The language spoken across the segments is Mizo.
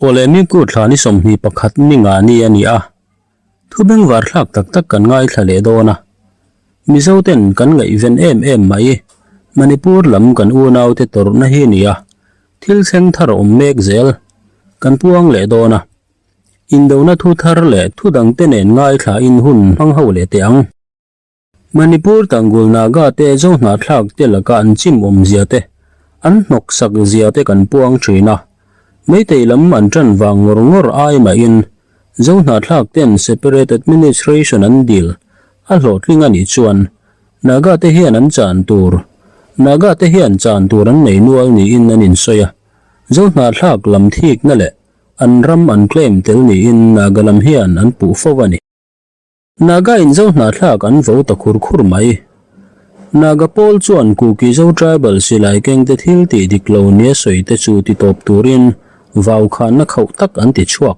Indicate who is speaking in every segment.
Speaker 1: Awle Mimku thla ni 21 ni nga ni a ni a, thu bengvar thlak tak tak kan ngaithla leh dawn a. Mizo ten kan ngaihven em em mai, Manipur lam kan unaute tawrhna hi ni a, thil thleng thar awm mek zel kan puang leh dawn a. Indona thu thar leh thu dangte nen ngaithla in hun hmang ho leh teh ang. Manipur Tangul Naga te Zo hnahthlak te laka an chim awmzia te, an hnawksak zia te kan puang thin a. Meitei lam an tan vang ngawr ngawr ai mahin Zo hnahthlak ten Separate Administration an dil a hlawhtling a nih chuan Naga te hian an chan tur Naga te hian chan tur an nei nual niin an insawi a. Zo hnahthlak lam thikna leh an ram an claim tel niin Naga lam hian an puh fo a ni. Naga in Zo hnahthlak an vo ta khur khur mai. Naga pawl chuan Kuki Zo tribal silai kengte thil tih dik lo nia sawi te chu ti tawp turin vau khanna khauh tak an ti chhuak.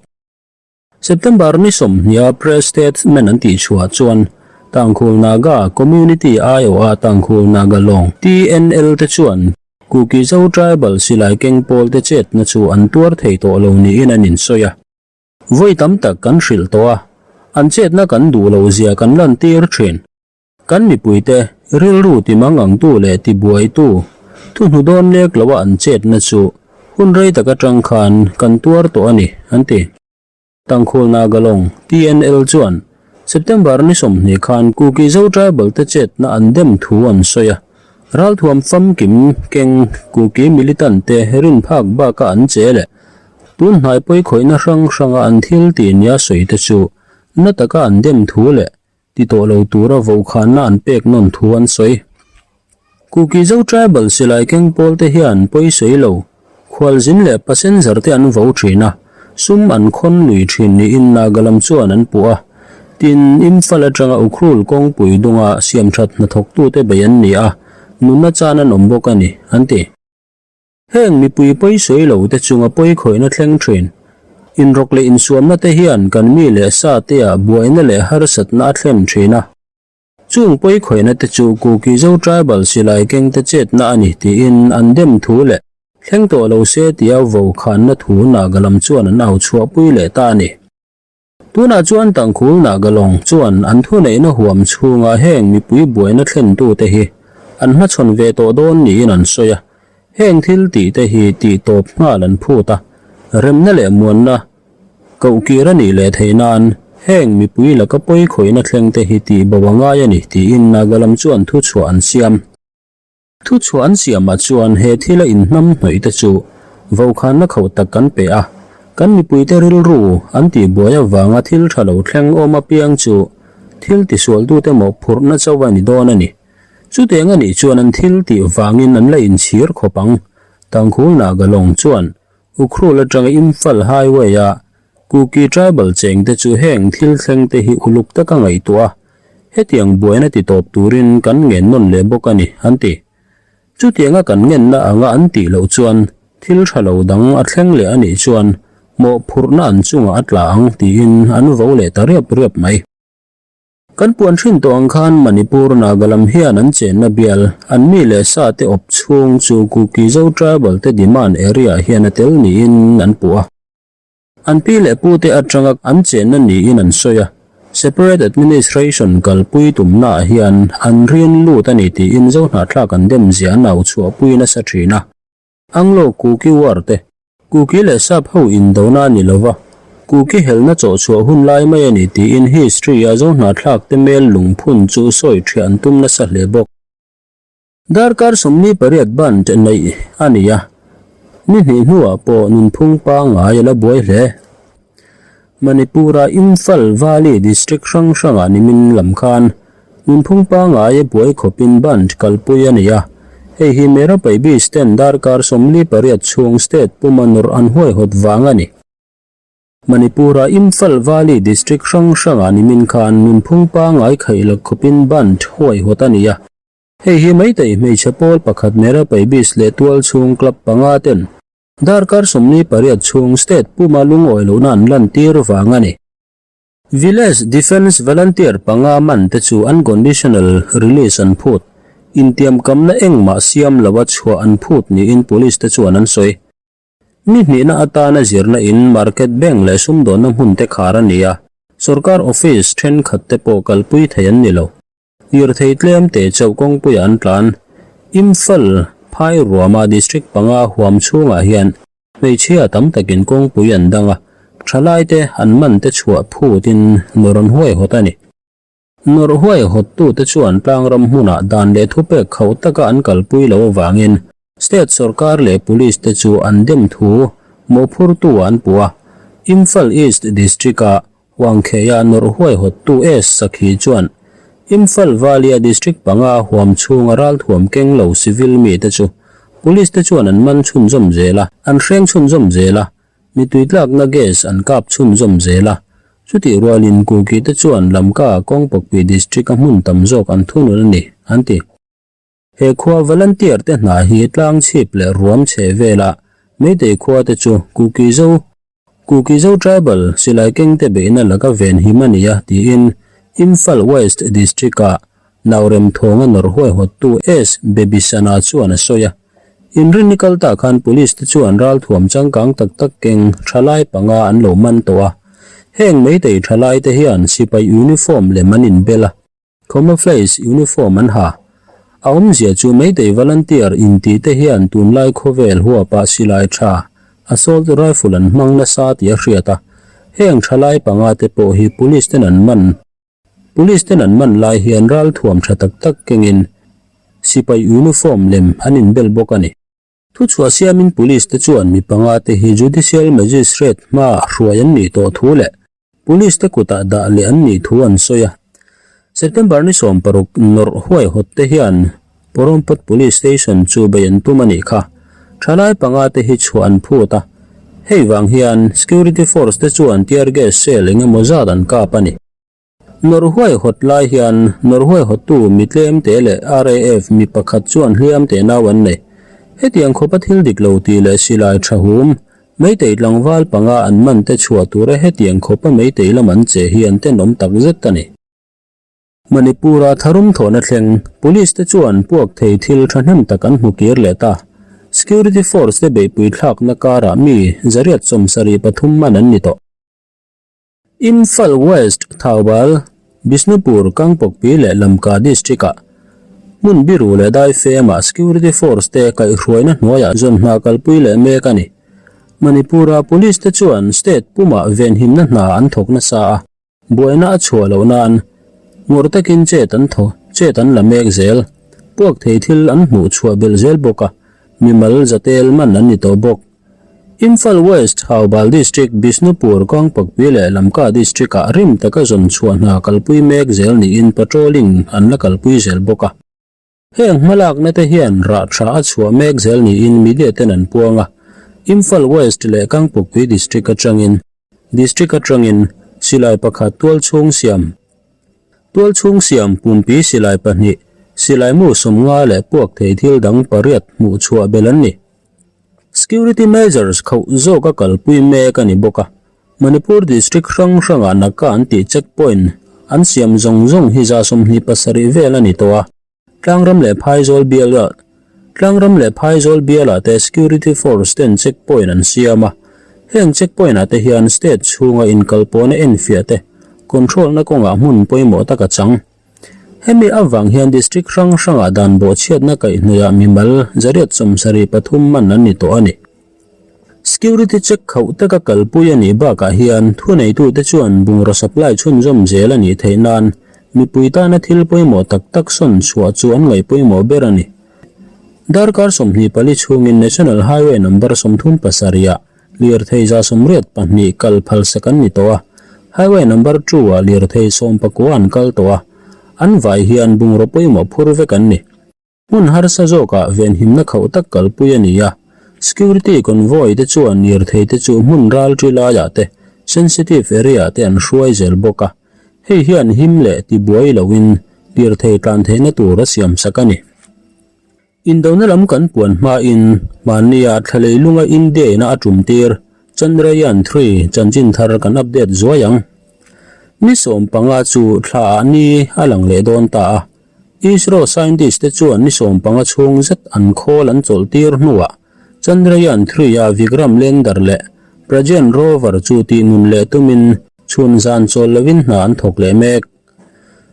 Speaker 1: September ni 20 a press statement an tih chhuah chuan Tangkhul Naga Community aiawha Tangkhul Naga Lawng, TNL, te chuan Kuki Zo tribal silai keng pawl te chetna chu an tuar thei tawh lo niin an insawi a. Vawi tam tak kan hrilh tawh a, an chetna kan duh loh zia kan lantir thin. Kan mipuite rilru timang angtu leh tibuaitu thuhnu dawn lek loa an chetna chu hun rei tak atang khan kan tuar tawh a ni, an ti. Tangkhul Nagalong, TNL, chuan September ni 20 khan Kuki Zo Tribal te chetna an dem thu an sawi a, ralthuam famkim keng Kuki militant te rin phak baka an che leh Tun hnai pawi khawihna hrang hranga an thil tih nia sawi te chu na taka an dem thu leh ti tawh lo tura vokhanna an pek nawn thu an sawi. Kuki Zo Tribal silai keng pawl te hian pawi sawi lo, khualzin leh passenger te an vo thin a, sum an khawn lui thin niin Naga lam chuan an puh a. Tin, Imphal atanga Ukhrul kawngpui dunga siamthat hnathawktute bei an ni a, nunna chan an awm bawk a ni, an ti. Heng mipui pawi sawi lo te chunga pawi khawihna thleng thin. Inrawk leh insuamna te hian kan mi leh sa te ah buaina leh harsatna a thlen thin a. Chung pawi khawihna te chu Kuki Zo Tribal silai keng te chetna a ni tiin an dem thu leh thleng tawh lo se tia vo khanna thu Naga lam chuan an au chhuahpui leh ta a ni. Tunah chuan Tangkhul Nagalong chuan an thuneihna huam chhungah heng mipui buaina thlentute hi an hmachhawn ve tawh dawn niin an sawi a, heng thil tihte hi tihtawp nghal an phut a, remna leh muanna kohkir a nih leh theih nan heng mipui laka pawi khawihna thlengte hi tihbo a ngai a ni tiin Nagalam chuan thuchhuah an siam. Thuchhuah an siamah chuan he thila inhnam hnawih te chu vokhanna khauh tak kan pe a, kan mipuite rilru an tihbuai avanga thil tha lo thleng awm apiang chu thil tisualtute mawhphurhna chauh a ni dawn a ni. Chutiang a nih chuan an thil tih vangin an la inchhir khawp ang. Tangkhul Nagalong chuan Ukhrul atanga Imphal Highway-a Kuki Tribal chengte chu heng thil thlengte hi uluk taka ngaihtuah a, hetiang buaina ti tawp turin kan ngen nawn leh bawk a ni, an ti. Chutianga kan ngenna anga an tih loh chuan thil tha lo dang a thleng leh a nih chuan mawhphurhna an chungah a tla ang tiin an vo leh ta riap riap mai. Kan puan hrin tawh ang khan Manipur Naga lam hian an chenna bial, an mi leh sa te awp chhung chu Kuki Zo tribal te demand area hian a tel niin an puh a. An pi leh pu te atanga an chenna niin an sawi a, separate administration kalpui tumna ah hian an rin lut a ni tiin Zo hnahthlak an dem zia an au chhuahpui nasa thin a. Anglo Kuki War te Kuki leh Sap ho indona a ni lova, Kuki helna chawhchhuah hun lai mai a ni tiin history-a Zo hnahthlak te mel lungphun chu sawi thiah an tum nasa hle bawk. Darkar 48 bandh neih a ni a, ni hnih hnuah pawh nunphung pangngai a la buai hle. Manipur-a Imphal Valley district hrang hrangah nimin lam khan nunphung pangngai a buai khawpin bandh kalpui a ni a, hei hi Mera Paibi stand darkar 48 chhung state puma nawrh an huaihawt vang a ni. Manipur-a Imphal Valley district hrang hrangah nimin khan nunphung pangngai khaih lak khawpin bandh huaihawt a ni a, hei hi Meitei hmeichhe pawl pakhat Mera Paibis leh tualchhung club panga ten Darkar 48 chhung state puma lungawi lohna an lantir vang a ni. Village Defence Volunteer panga man te chu unconditional release an phut, intiamkamna engmah siam loa chhuah an phut niin police te chuan an sawi. Ni hnihna atana zirna in, market, bank leh sumdawnna hmun te khar a ni a, sorkar office thenkhat te pawh kalpui thei an ni lo. Lirthei tlem te chauh kawngpuiah an tlan. Imphal, Phairuama district panga huam chhungah hian hmeichhia tam takin kawngpui an dang a, thalaite an man te chhuah phutin nawr an huaihawt a ni. Nawrh huaihawttute chuan tlangram hmunah dan leh thupek khauh taka an kalpui lo avangin state sorkar leh police te chu an dem thu mawhphurtu ah an puh a. Imphal East District-a Huangkheia nawrh huaihawttu S Sakhi chuan Imphal Valley-a district panga huam chhunga ralthuam keng lo civil mite chu police te chuan an man chhunzawm zel a, an hreng chhunzawm zel a. Mitui tlakna gas an kap chhunzawm zel a, chutih rualin Kuki te chuan Lamka Kawngpakpui District a hmun tam zawk an thunun a ni, an ti. He khua volunteer te hna hi tlang chhip leh ruam chhe vela Meitei khua te chu Kuki Zo Kuki Zo Tribal silai keng te beihna laka venhim a ni a tiin Imphal West District ah Naurem thawnga nawrh huaihawttu S. Bebisana chuan a sawi a. Inrinni kal tah khan Police te chuan ralthuam changkang tak tak keng thalai panga an lo man tawh a. Heng Meitei thalai te hian sipai uniform lem an inbel a, camouflage uniform an ha. A awmzia chu Meitei volunteer intih te hian tunlai khawvel huapah silai tha, assault rifle an hmang nasa tih a hriat a. Heng thalai panga te pawh hi Police ten an man. Police ten an man lai hian ralthuam tha tak tak kengin sipai uniform lem an inbel bawk a ni. Thuchhuah siamin Police te chuan mi panga te hi Judicial Magistrate hmaah hruai an nih tawh thu leh Police te kutah dah leh an nih thu an sawi a. September ni 16 nawrh huaihawt te hian Porompat Police Station chu bei an tum a nih kha. Thalai panga te hi chhuah an phut a, hei vang hian Security Force te chuan tear gas cell eng emaw zat an kap a ni. Nawrh huaihawt lai hian nawrh huaihawttu mi tlem te leh RAF mi pakhat chuan hliam teh nau an nei. Hetiang khawpa thil dik lo tih leh silai tha hum, Meitei tlangval panga an man te chhuah tura hetiang khawpa meitei lam an che hi an tenawm tak zet a ni. Manipur-a tharum thawhna thleng, Police te chuan puak thei thil thahnem tak an hmu kir leh ta. Security force te beihpui thlakna karah mi zariat 73 man an ni tawh. Imphal West, Thoubal, Bishnupur, Kangpokpi leh Lamka district-ah hmun biru leh daifemah security force te kaihhruaina hnuaiah zawn hna kalpui leh mek a ni. Manipur-a police te chuan state pumah venhimna hna an thawk nasa a. Buaina a chhuah loh nan ngawrh takin chet an thaw, chet an la mek zel. Puak thei thil an hmuh chhuah belh zel bawk a, mimal zatel man an ni tawh bawk. Imphal West, Thoubal District, Bishnupur, Kangpakpi leh Lamka District-ah rim taka zawn chhuah hna kalpui mek zel niin patrolling an la kalpui zel bawk a. Heng hmalakna te hian rah tha a chhuah mek zel niin media ten an puang a, Imphal West leh Kangpokpui District atangin District atangin silai pakhat tualchhung siam Tualchhung siam pumpi silai pahnih, silai mu 50 leh puak thei thil dang pariat hmuh chhuah belh an ni. Security measures khauh zawka kalpui mek a ni bawk a, Manipur District hrang hrangah naka an tih check point an siam zawng zawng hi 27 vel a ni tawh a, Tlangram leh Phaizawl bial Tlangram leh Phaizawl bialah te security force ten check point an siam a, heng check point ah te hian state chhunga inkalpawhna enfiah te control na kawngah hmun pawimawh tak a chang. Hemi avang hian district hrang hrangah dan bawhchhiatna kaihhnawihah mimal 173 man an ni tawh a ni. Security check khauh taka kalpui a nih bakah hian thuneitute chuan bungraw supply chhunzawm zel a nih theih nan mipui tana thil pawimawh tak tak sawn chhuah chu an ngaih pawimawh ber a ni. Darkar 24 chhungin National Highway number 37 ah Lirthei 82 kal phalsak an ni tawh a, Highway number two ah lirthei 19 an kal tawh a, an vai hian bungraw pawimawh phur vek an ni. Hmun harsa zawkah venhimna khauh tak kalpui a ni a, security convoy te chuan lirthei te chu hmun ral ṭi laiah te, sensitive area ah te an hruai zel bawk a, hei hian him leh tibuai loin lirthei tlan theihna tur a siamsak a ni. Indona lam kan puan hmain hmannia thlalei lunga India ina a tum tir Chandrayaan three chanchin thar kan update zuai ang. Ni 15 chu thla ah ni a lang leh dawn ta a, ISRO scientist te chuan ni 15 chhung zet an khawl an chawlh tir hnuah. Chandrayaan three-a Vikram lander leh Pragyan rover chu tihnun leh tumin chhun zan chawl lovin hna an thawk leh mek.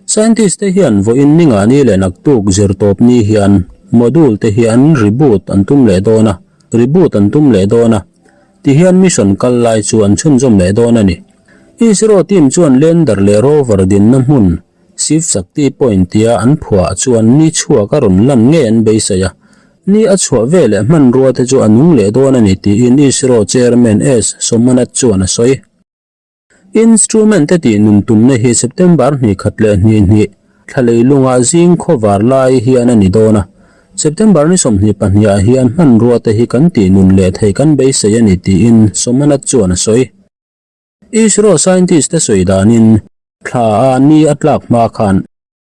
Speaker 1: Scientist te hian vawiin ni ngani leh naktuk zir tawp ni hian module te hi an reboot an tum leh dawn a, reboot an tum leh dawn a, tihian mission kal lai chu an chhunzawm leh dawn a ni. ISRO team chuan lander leh rover dinna hmun Shiv Shakti Point tia an phuah chuan ni chhuak a rawn lan ngei an beisei a, ni a chhuah veleh hmanrua te chu a nung leh dawn a ni tiin ISRO chairman S Somanath chuan a sawi. Instrument te tih nun tumna hi September hnih khat leh hnih hnih thla leilunga zing khawvar lai hian a ni dawn a. September ni 22 ah hian hmanrua te hi kan tih nun leh thei kan beisei a ni tiin Somanath chuan a sawi. ISRO scientist te sawi danin thla a ni a tlak hma khan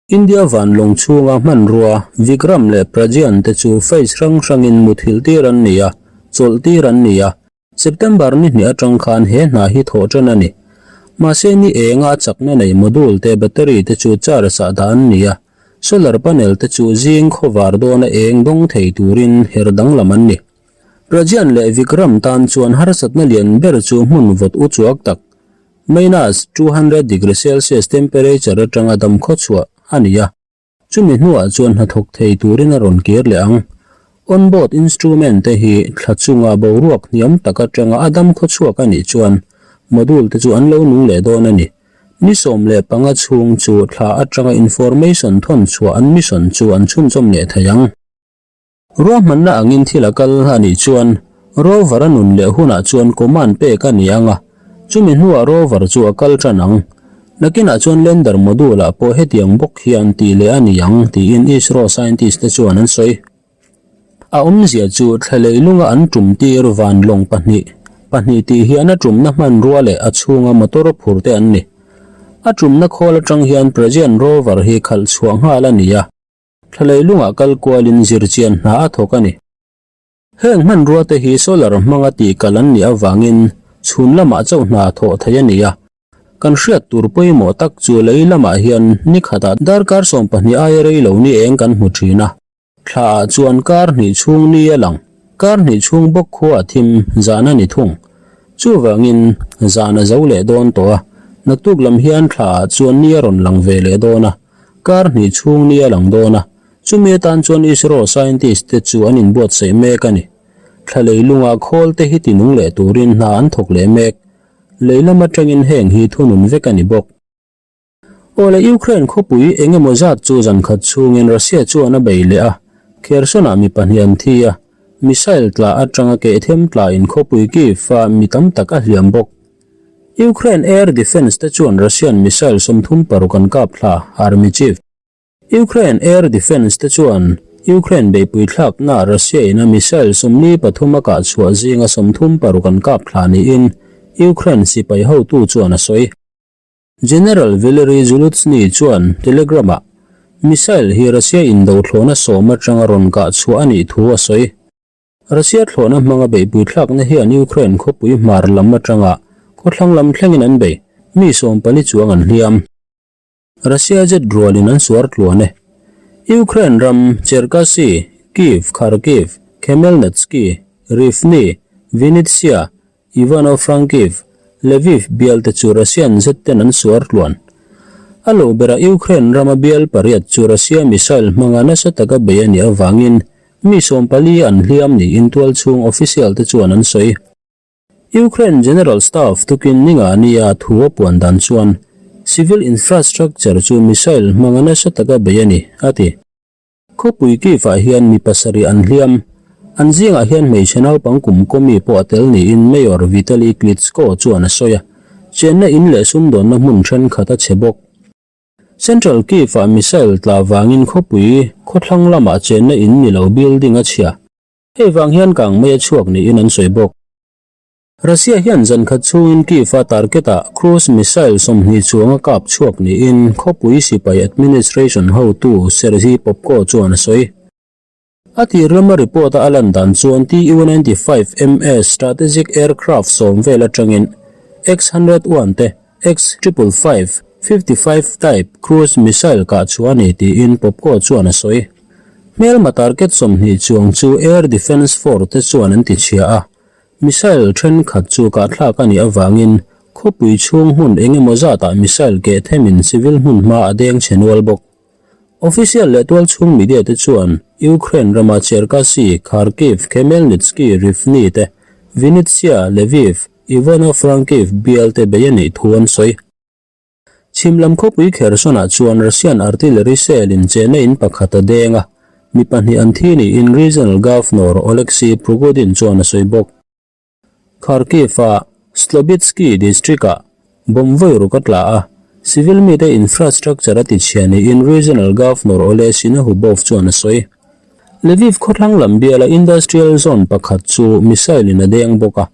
Speaker 1: India van lawng chhunga hmanrua Vikram leh Pragyan te chu phase hrang hrangin muthilh tir an ni a, chawlh tir an ni a. September ni hnih atang khan he hna hi thawh tan a ni. Mahse ni enga chakna nei module te battery te chu charge ah dah an ni a, solar panel te chu zing khawvar dawna eng dawng thei turin her danglam an ni. Pragyan leh Vikram tan chuan harsatna lian ber chu hmun vawt uchuak tak, minus 200 degree celsius temperature atanga dam khawchhuah a ni a. Chumi hnuah chuan hnathawk thei turin a rawn kir leh ang. On-board instrument te hi thla chunga boruak hniam tak atanga a dam khawchhuak a nih chuan module te chu an lo nung leh dawn a ni. Ni 15 chhung chu thla atanga information thawn chhuah an mission chu an chhunzawm leh thei ang. Ruahmanna angin thil a kal a nih chuan rover a nun leh hunah chuan command pek a ni ang a, chumi hnuah rover chu a kal tan ang. Nakinah chuan lander module ah pawh hetiang bawk hian tih leh a ni ang tiin ISRO scientist te chuan an sawi. A awmzia chu thla leilunga an tum tir van lawng pahnih, pahnih tih hian a tumna hmanrua leh a chhunga motor phur te an ni. A tumna khawl atang hian Pragyan rover hi khalh chhuah nghal a ni a. Thlalei lungah kal kualin zirchian hna a thawk a ni. Heng hmanrua te hi solar hmanga tih kal an nih avangin chhun lamah chauh hna thawh theih a ni a. Kan hriat tur pawimawh tak chu lei lamah hian ni khatah darkar 12 aia rei lo ni eng kan hmu thin a. Thlaah chuan kar hnih chhung ni a lang, kar hnih chhung bawk khua a thim zan a ni thung. Chuvangin zan a zo leh dawn tawh a, naktuk lam hian thlaah chuan ni a rawn lang ve leh dawn a. Kar hnih chhung ni a lang dawn a, chumi atan chuan ISRO scientist te chu an inbuatsaih mek a ni. Thla leilunga khawl te hi tinung leh turin hna an thawk leh mek. Lei lam atangin heng hi thunun vek a ni bawk. Awle Ukraine khawpui eng emaw zat chu zan khat chhungin Russia chuan a bei leh a, Kherson-ah mi pahnih an thi a, missile tla atanga kehthem tlain khawpui Kyiv-ah mi tam tak a hliam bawk. Ukraine air defence te chuan Russian missile 36 an kap thla, Army chief. Ukraine air defence te chuan Ukraine beihpui thlakna Russia in a missile 43 a kah chhuah zinga 36 an kap thla niin Ukraine sipai hotu chuan a sawi. General Valery Zaluzhny chuan Telegram-ah missile hi Russia indo thlawhna sawm atanga rawn kah chhuah a nih thu a sawi. Russia thlawhna hmanga beihpui thlakna hian Ukraine khawpui hmar lam atanga khawthlang lam thlengin an bei, mi 14 chuang an hliam. Russia jet rualin an suar tluan e. Ukraine ram Cherkasy, Kyiv, Kharkiv, Khmelnytsky, Rivne, Vinnytsia, Ivano-Frankiv, Lviv bial te chu Russian zet ten an suar tluan. A lo berah Ukraine rama bial pariat chu Russia missile hmanga nasa taka bei a nih avangin mi 14 an hliam niin tualchhung official te chuan an sawi. Ukraine General Staff tukin ninga nia thu a puan dan chuan civil infrastructure chu missile hmanga nasa taka bei a ni, a ti. Khawpui Kyiv-ah hian mi pasarih an hliam. An zingah hian hmeichhe naupang kum kawmi pawh a tel niin Mayor Vitali Klitschko chuan a sawi a, chenna in leh sumdawnna hmun thenkhat a chhe bawk. Central Kyiv-ah missile tla vangin khawpui khawthlang lamah chenna in ni lo building a chhia. Hei vang hian kang mai a chhuak niin an sawi bawk. Russia hian zan khat chhungin Kyiv-a target-ah cruise missile 20 chuang a kap chhuak niin khawpui sipai administration hotu Serhiy Popko chuan a sawi. A tir lama report-a a lan dan chuan Tu-95MS strategic aircraft sawm vel atangin X-101 te X-555, 55 type cruise missile kah chhuah a ni tiin Popko chuan a sawi. Hmelma target 20 chuang chu Air Defence Force te chuan an tichhia a, missile thenkhat chu kahthlak a nih avangin khawpui chhung hmun eng emaw zatah missile keh themin civil hmun hma a deng chhe nual bawk. Official leh tualchhung media te chuan Ukraine rama Cherkasy, Kharkiv, Khmelnytskyi, Rivne te, Vinnytsia, Lviv, Ivano-Frankiv bial te bei a nih thu an sawi. Chhim lam khawpui Kherson-ah chuan Russian artillery shell in chehna in pakhat a deng a, mi pahnih an thi niin Regional Governor Oleksiy Progodin chuan a sawi bawk. Kharkiv-a Slobidskiy district-ah bomb vawi ruk a tla a, civil mite infrastructure a tichhia niin Regional Governor Oleh Sinehubov chuan a sawi. Lviv khawthlang lam biala industrial zone pakhat chu missile-in a deng bawk a,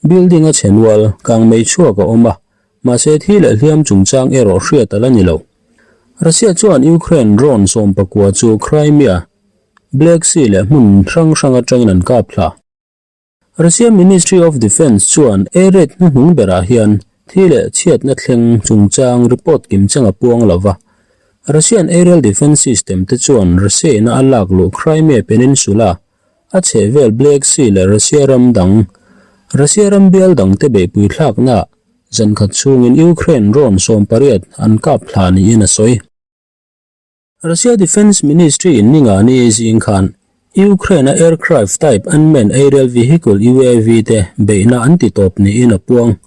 Speaker 1: building a chhe nual, kangmei chhuak a awm a, Mahse thi leh hliam chungchang erawh hriat a la ni lo. Russia chuan Ukraine drone 19 chu Crimea, Black Sea leh hmun hrang hrang atangin an kap thla. Russia Ministry of Defence chuan air raid hnuhnung berah hian thi leh chhiatna thleng chungchang report kimchang a puang lo va. Russian aerial defence system te chuan Russia ina a lak luh Crimea Peninsula a chhehvel Black Sea leh Russia ram dang, Russia ram bial dangte beihpui thlaknaah zankhat chhungin Ukraine drone 18 an kap thla niin a sawi. Russia Defence Ministry in ningani zing khan Ukraine-a aircraft type unmanned aerial vehicle, UAV, te beihna an ti tawp niin a puang.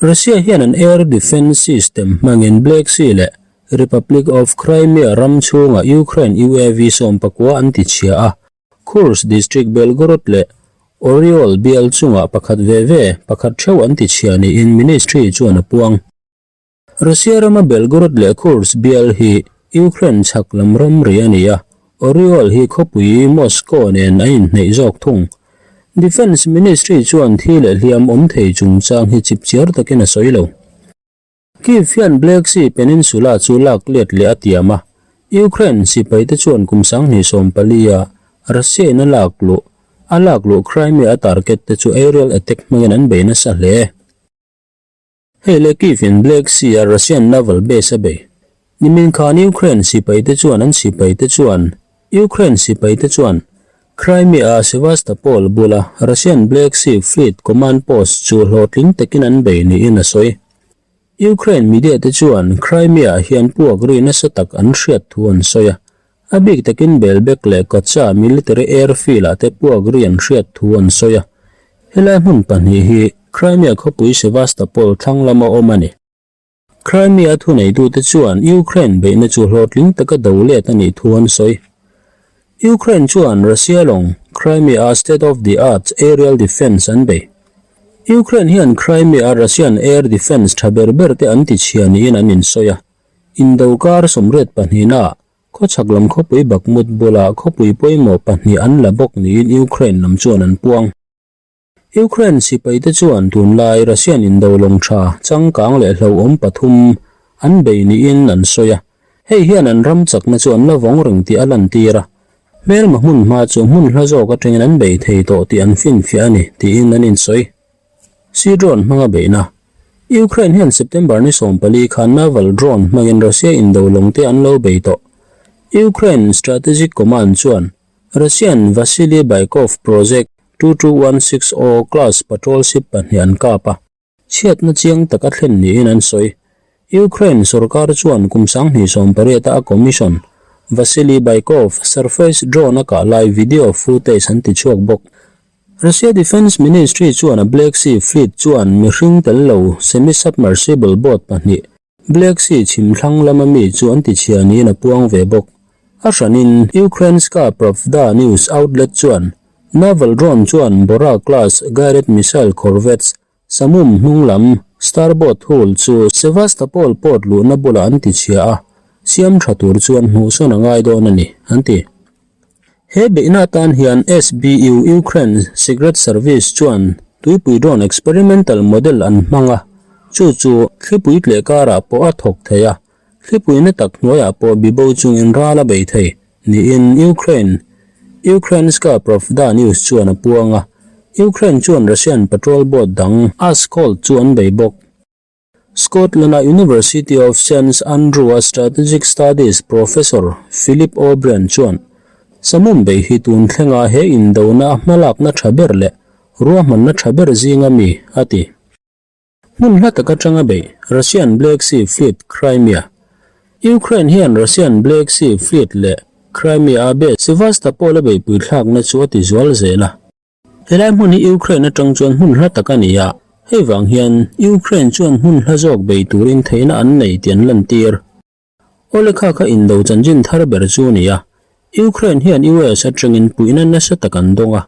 Speaker 1: Russia hian an air defence system hmangin Black Sea leh Republic of Crimea ram chhunga Ukraine UAV 19 an ti chhia a, Kursk district Belgorod leh Oryol bial chungah pakhat ve ve pakhat theuh an ti chhia niin ministry chuan a puang. Russia rama Belgorod leh Kursk bial hi Ukraine chhak lam ramri a ni a, Oryol hi khawpui Moscow nen a inhneih zawk thung. Defence Ministry chuan thi leh hliam awm thei chungchang hi chipchiar takin a sawi lo. Kyiv hian Black Sea Peninsula chu lak let leh a tiam a, Ukraine sipaite chuan kum 2014 a Russia in a lak luh a lak luh Crimea a target te chu aerial attack hmangin an bei nasa hle. Hei leh Kyiv in Black Sea a Russian naval base a bei. Nimin khan Ukraine sipaite chuan an sipaite chuan Ukraine sipaite chuan Crimea a Sevastopol bula Russian Black Sea Fleet command post chu hlawhtling takin an bei niin a sawi. Ukraine media te chuan Crimea-ah hian puak ri nasa tak an hriat thu an sawi a, a bik takin Belbek leh Kocha military airfield-ah te puak ri an hriat thu an sawi a. Helai hmun pahnih hi Crimea khawpui Sevastopol thlang lama awm a ni. Crimea thuneitute chuan Ukraine beihna chu hlawhtling taka do let a nih thu an sawi. Ukraine chuan Russia lawng Crimea-a state-of-the-art aerial defence an bei. Ukraine hian Crimea-a Russian air defence tha ber ber te an tichhia niin an insawi a. Indo kar 82-naah khawchhak lam khawpui Bakhmut bulah khawpui pawimawh pahnih an la bawk niin Ukraine lam chuan an puang. Ukraine sipaite chuan tunlai Russian indo lawng tha changkang leh hlauhawm pathum an bei niin an sawi a, hei hian an ram chakna chu an la vawng reng tih a lantir a, hmelma hmun hma chu hmun hla zawk atangin an bei thei tawh tih an finfiah a ni tiin an insawi. Sea drone hmanga beihna Ukraine hian September ni 14 khan naval drone hmangin Russia indo lawngte an lo bei tawh. Ukraine Strategic Command chuan Russian Vasily Bykov Project 22160 class patrol ship pahnih an kap a, chhiatna chiang tak a thlen niin an sawi. Ukraine sorkar chuan kum 2018 a a commission Vasily Bykov surface drone a kah lai video footage an ti chhuak bawk. Russia Defence Ministry chuan a Black Sea Fleet chuan mihring tel lo semi-submersible boat pahnih Black Sea chhim thlang lama mi chu an tichhia niin a puang ve bawk. A hranin Ukrainska Pravda news outlet chuan naval drone chuan Bora class guided missile corvettes Samum hnung lam starboard hull chu Sevastopol port luhna bulah an tichhia a, siam tha tur chuan hmuhsawn a ngai dawn a ni, an ti. He beihna atan hian SBU Ukraine Secret Service chuan tuipui drone experimental model an hmang a, chu chu thlipui tleh karah pawh a thawk thei a, thlipuina tak hnuaiah pawh bibo chungin ral a bei thei niin Ukraine Ukrainska Pravda news chuan a puang a, Ukraine chuan Russian patrol boat dang Askold chu an bei bawk. Scotland-a University of St Andrew-a Strategic Studies Professor Philip O'Brien chuan, Samum bei hi tun thlenga he indona a hmalakna tha ber leh ruahmanna tha ber zinga mi, a ti. Hmun hla tak atanga beih Russian Black Sea Fleet Crimea Ukraine hian Russian Black Sea Fleet leh Crimea-a base Sevastopol a beihpui thlakna chu a ti zual zel a. Helai hmun hi Ukraine atang chuan hmun hla tak a ni a, hei vang hian Ukraine chuan hmun hla zawk bei turin theihna an nei tih an lantir. Awle kha kha indo chanchin thar ber chu a ni a, Ukraine hian US atangin puihna nasa tak an dawng a,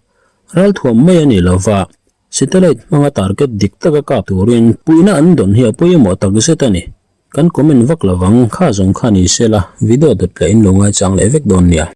Speaker 1: ralthuam mai a ni lova, satellite hmanga target dik taka kap turin puihna an dawn hi a pawimawh takzet a ni. Kan comment vak lovang, kha zawng kha ni sela, video dawt leh in lo ngaichang leh vek dawn nia.